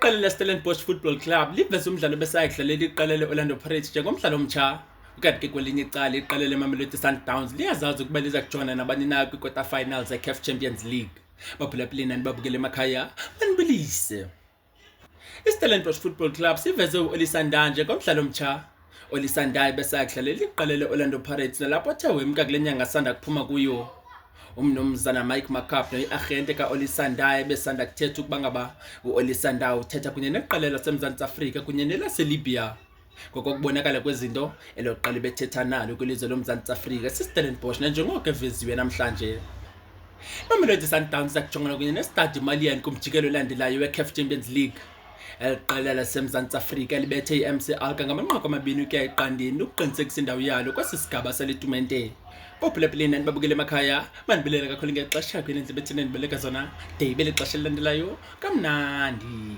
Iqela leStellenbosch Football Club liveze umdlalo besaya kudlalela iqela le-Orlando Pirates njengomdlalo omtsha. Ukanti ke kwelinye icala iqela leMamelodi Sundowns liyazazi ukuba liza kujongana nabani na kwi-quarter finals zeCAF Champions League. Baphulaphuleni nani babukele emakhaya, manibulise. IStellenbosch Football Club siveze u-Olisa Ndah njengomdlalo omtsha. Olisa Ndah besaya kudlalela iqela le-Orlando Pirates nalapho athe wemka kule nyanga asanda kuphuma kuyo. Umnumzana Mike Makaab noyi-arhente ka-Olisa Ndah ebesanda kuthetha ukuba ngaba u-Olisa Ndah uthetha kunye neqela laseMzantsi Afrika kunye nelaseLibya. Ngokokubonakala kwezinto, elo qela bethetha nalo kwilizwe loMzantsi Afrika siStellenbosch nanjengoko eveziwe namhlanje. Imamelodi Sundowns iza kujongana kunye neStade Malien kumjikelo olandelayo weCAF Champions League. Eli qela laseMzantsi Afrika libethe i-MC Alger ngamanqaku 2 ukuya eqandeni ukuqinisekisa indawo yalo kwesi sigaba sale tumente. Bophulaphuleni nani babukele emakhaya, mandibulele kakhulu ngexesha kunye nendlela bethina ndibeleka zona de ibe lixesha elilandelayo. Kamnandi.